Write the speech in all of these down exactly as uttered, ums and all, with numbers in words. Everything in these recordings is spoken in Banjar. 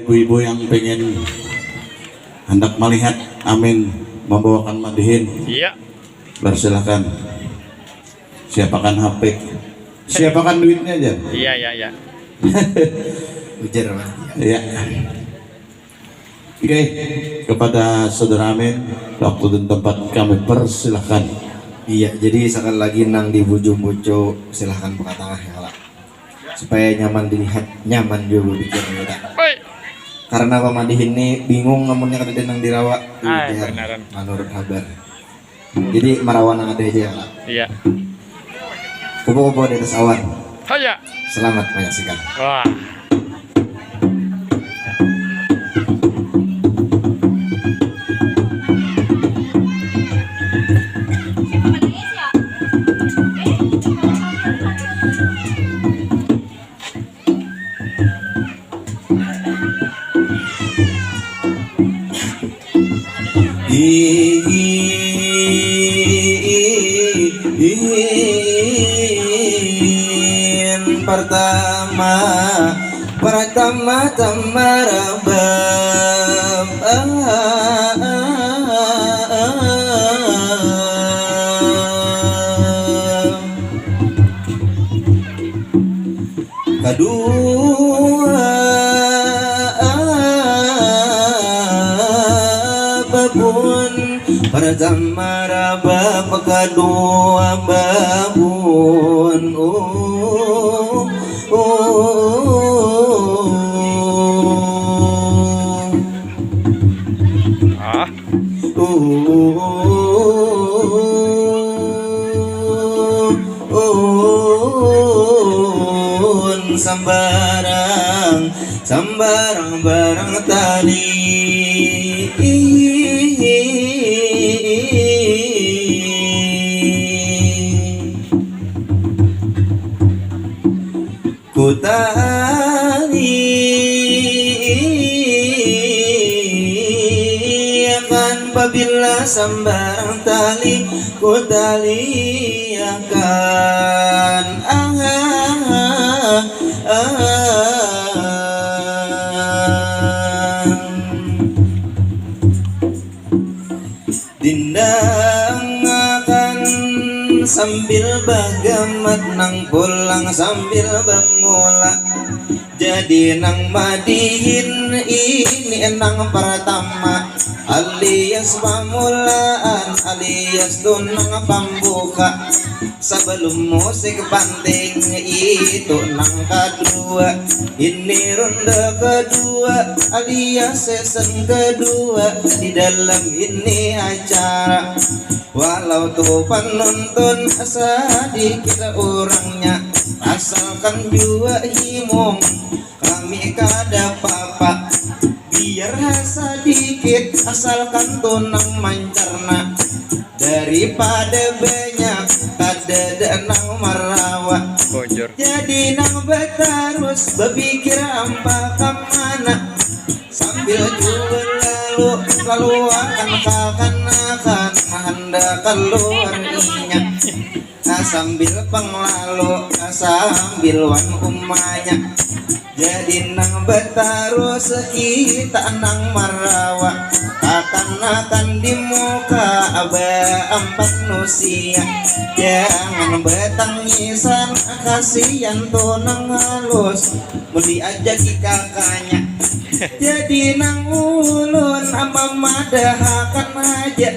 Ibu-ibu yang pengen hendak melihat Amin membawakan madihin, Iya. Persilahkan. Siapakan H P. Siapakan duitnya aja. Iya, iya, iya. Ujar mah. Ya. Oke, kepada saudara Amin, waktu dan tempat kami persilahkan. Iya, jadi sekali lagi nang di bujung bucu silahkan buka tengah ya lah. Supaya nyaman dilihat, nyaman juga berpikir kita. Oi. Karena pamadihin ini bingung namunnya kada ada nang dirawa. Ay, Ujar benaran. Menurut kabar. Jadi marawa nang ada aja ya lah. Iya. Kupu-kupu di atas awan. Haya. Selamat menyaksikan. Wah. Iin pertama, pertama-tama rabab. Kedua babun, pertama rabab, kedua babun. Oh, oh, oh. Ah. Ulun sambarang, sambarang barang tali. Kutaliakan pabila sambarang tali kutaliakan. Ah, ah, ah, ah. Dindangakan sambil bagamat nang pulang sambil bamula. Jadi nang madihin ini nang pertama alias pamulaan alias tu nang pambuka. Sabalum musik panting itu nang kadua. Ini ronde kedua alias season kedua di dalam ini acara. Walau tu penonton sadikit urangnya, asalkan jua himung kami kada papa. Biar sadikit asalkan tu nang mancarna. Daripada banyak kadada nang marawa. Bujur. Jadi nang batarus bapikir ampah ka mana. Sambil jua lalu laluakan kakanakan handak kaluar inya. Nah, sambil panglalu sambil wan umanya. Jadi nang batarus kita nang marawa kakanakan di muka baampat nusia. Jangan batangisan kasian tu nang halus mun diajaki kakanya. Jadi nang ulun mamadahakan haja.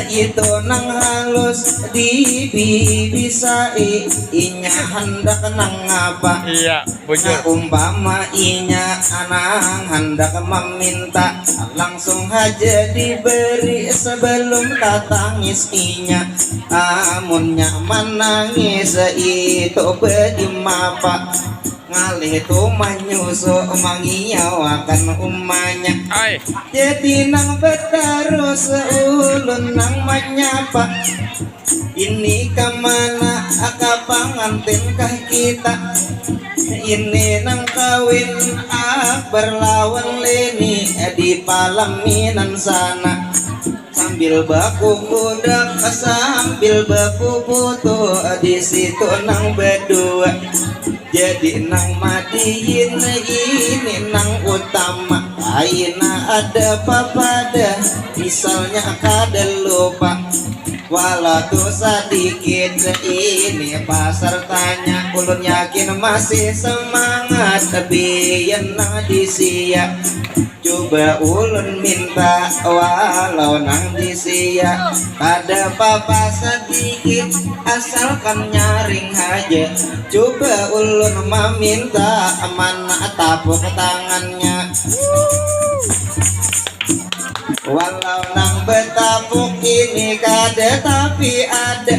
Itu nang halus dibibisai inya handak nang apa. Iya, bujur. Nah, umpama inya nang handak maminta langsung haja diberi sebelum tatangis inya. Amunnya manangis itu badimapa. Ngalih tu manyusu mangiyawakan umanya. Ai. Jadi nang batarus ulun nang manyapa. Ini ka mana ka pangantin kah kita. Ini nang kawin Akbar lawan Leni di palaminan sana. Sambil bakukudak sambil bakubutu di situ nang badua. Jadi nang madihin ini nang utama, kaina ada papadah, misalnya kada lupa. Walau tu sadikit ini pasar tanya, ulun yakin masih semangat bian nang disia. Cuba ulun minta walau nang disia, kada papa sadikit, asalkan nyaring haja. Cuba ulun maminta mana tapuk tangannya. Walau nang betapuk ini kada tapi ada.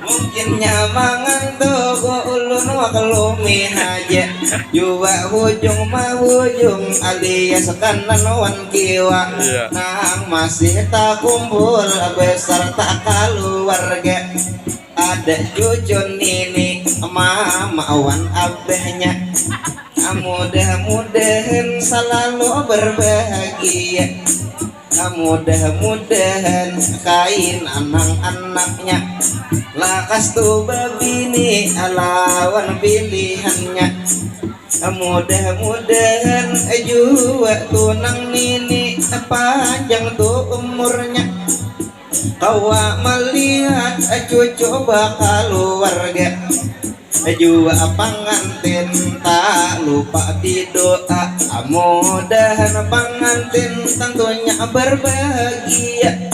Mungkin nyamangan tu ulun maklumi haja. Jua hujung mahujung alias kanan wan kiwa. Iya. Nang masih takumpul beserta kaluarga. Ada cucu nini mama wan abahnya. Mudah-mudahan selalu berbahagia. Mudah-mudahan kain anang anaknya lakas tu babini lawan pilihannya. Mudah-mudahan jua tunang nini panjang tu umurnya, kawa melihat cucu bakaluarga. Jua pangantin tak lupa didoa, mudahan pangantin tentunya berbahagia.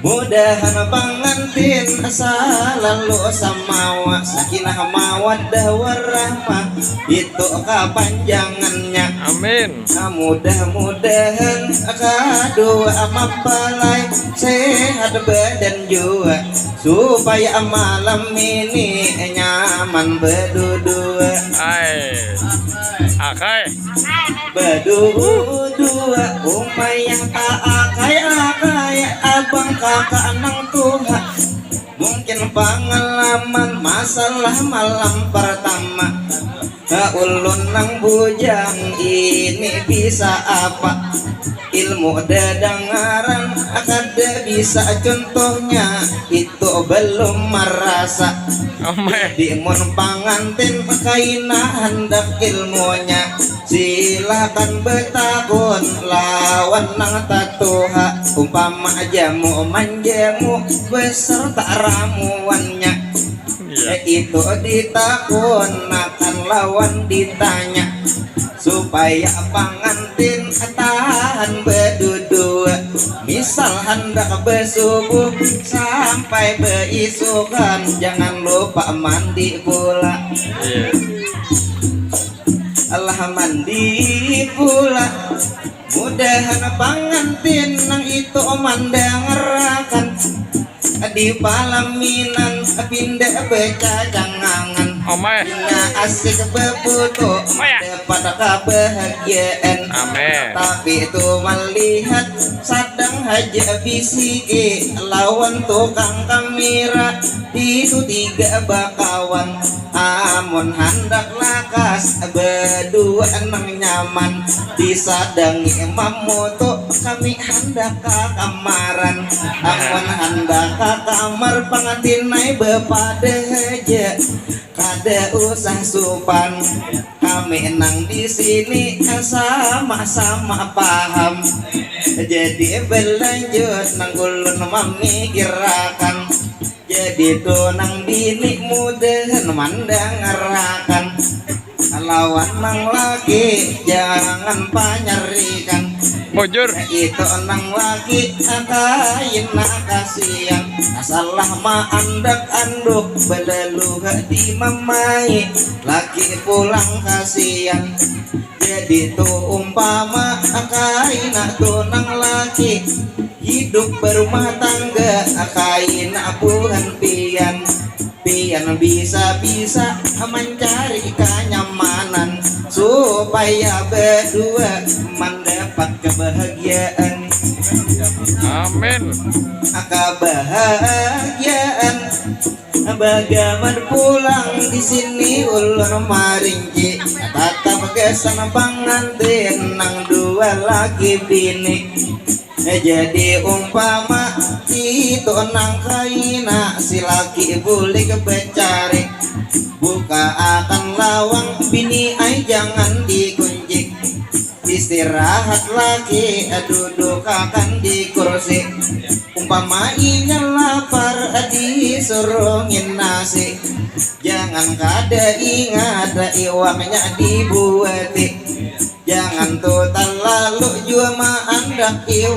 Mudahan pangantin selalu samawa, sakinah mawaddah warahmah itu kapanjangannya. Amin. Mudah-mudahan kadua mempelai sehat badan jua, supaya malam ini nyaman bedudua. Ai. Akai. Bedudua, umai yang tak akai-akai, abang kakak nang tuha. Mungkin pangalaman masalah malam pertama. Ulun nang bujang ini bisa apa? Ilmu dedengaran kada bisa, contohnya itu belum merasa. Ameh. Jadi mun pangantin kaina handak ilmunya, silakan betakun lawan nang tatuha. Umpama jamu manjamu beserta ramuannya. Iya. Itu ditakunakan lawan ditanya, supaya pangantin tahan bedudua. Misal handak besubuh sampai beisukan, jangan lupa mandi pula. Iya. Alah mandi pula. Mudahan pangantin nang itu mandangarakan di palaminan pindah becacangangan. Omai. Pina asik bebutu. Omai, ya. Dapat kebahagiaan. Amin. Tapi tu melihat sadang haja bisiki lawan tukang kamera. Itu tiga bakawan. Amun handak lakas bedua nang nyaman, disadangi mamutu kami handak ka kamaran. Amun handak ka kamar pangantin ai bepadah haja, kada usah supan. Kami nang di sini sama-sama paham. Jadi berlanjut nang ulun mamikirakan. Jadi tu nang bini mudahan mandangarakan, lawan nang laki jangan panyarikan. Bujur. Itu nang laki kaina kasian, salah maandak anduk balaluha dimamai, laki pulang kasian. Jadi tu umpama kaina tu nang laki hidup berumah tangga, kaina buhan pian. Pian bisa-bisa mencari kenyamanan supaya berdua mendapat kebahagiaan. Amin. Kebahagiaan. Bagaman pulang di sini ulun marinci, tatap gasan pangantin nang dua laki bini. Jadi umpama itu nang kaina, si laki bulik becari. Buka akan lawang bini ai jangan dikunci. Istirahat laki duduk akan di kursi. Umpama inya lapar disuruh nginasi. Jangan kada ingat iwaknya dibuati. Jangan tu terlalu jua maandak iwak.